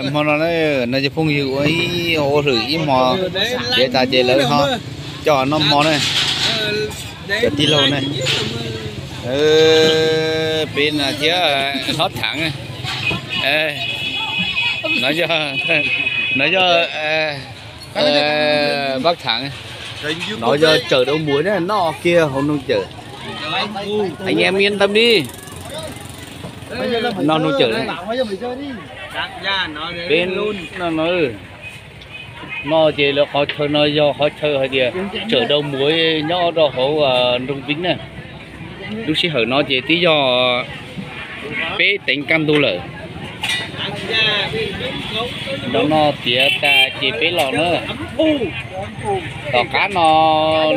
Hmo no na, no cov phooj ywg ua ib ua hauj lwm ib hmo, tiav tas ces lawv ho coj noj hmo na, cov tij laug na. Peb no thiab hlob Thaav, no yog, no yog Npab Thaav, no yog tsawm dau muag na, noj kiag hauv noog cawm. Anh em yên tâm đi. Noj noog cawm. Peb no, no ces lawv qhov chaw no yog qhov chaw hais tias tsawm dau muag nyob rau hauv nroog Vib na. Lub sij hawm no ces twb yog peb teev kaj ntug lawm. Nrog noj tiav tas ces peb los na. Tom qab no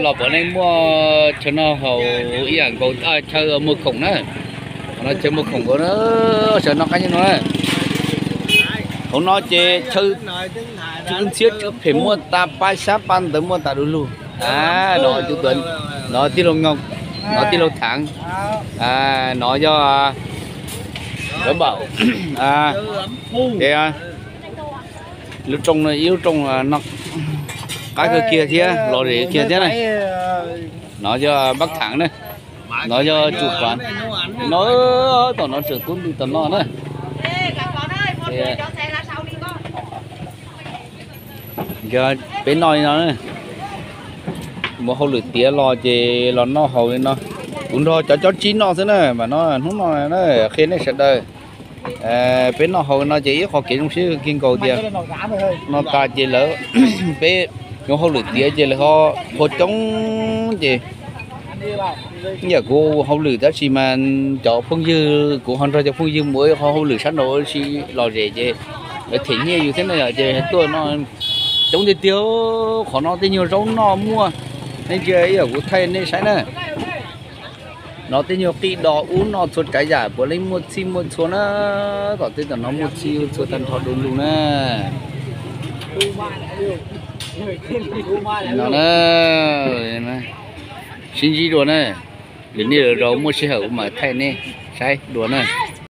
los puav leej muaj chaw noj haus ib yam nkaus, chaw muag khoom na. Qhov no chaw muag khoom nkaus na, sawv no qab nyob no na. Hauv no ces chaw tsw ntxhiab tsw phem muaj tas, paj xyab paj ntawv muaj tas du lug. No, no tij laug Thaav, no yog Npab Thaav, lub rooj no ib lub rooj no qab kawg kiag thiab los zem kiag thiab na. No yog Npab Thaav na, no yog Tsum Pav, no tom no tseem tub ntws tom no na. Peb noj li no, muaj hauj lwm tiav los ces los noj haus li no. Kuv nrog cov cob tsib noj xwb na, mas no hnub no na qhia nej sawv daws. Peb noj haus no ces ib qho kev zoo siab kiag nkaus tias noj tas ces lawv, peb yuav hauj lwm tiav ces lawv ho qhua coob ces ib yam kuv hauj lwm tab sis mas cov phooj ywg, kuv ho nrog cov phooj ywg mus ua ib qho hauj lwm sab nraud ua si lom zem ces lawv them nyiaj yus thiab no yom, ces tuaj no coob tiag tiag. Qhov no tej nyuag zaub noj muaj, nej ntsia ib yam kuv thaij nej saib na. No tej nyuag qij dos ub no txhua tsav yam puav leej muaj txhij muaj txhua na. Tom tej tom no muaj txhij muaj txhua tag nrho du lug na. No na, sib ntsib dua na. Lwm niaj lwm zaus muaj sij hawm kuv mam thaij nej saib dua na.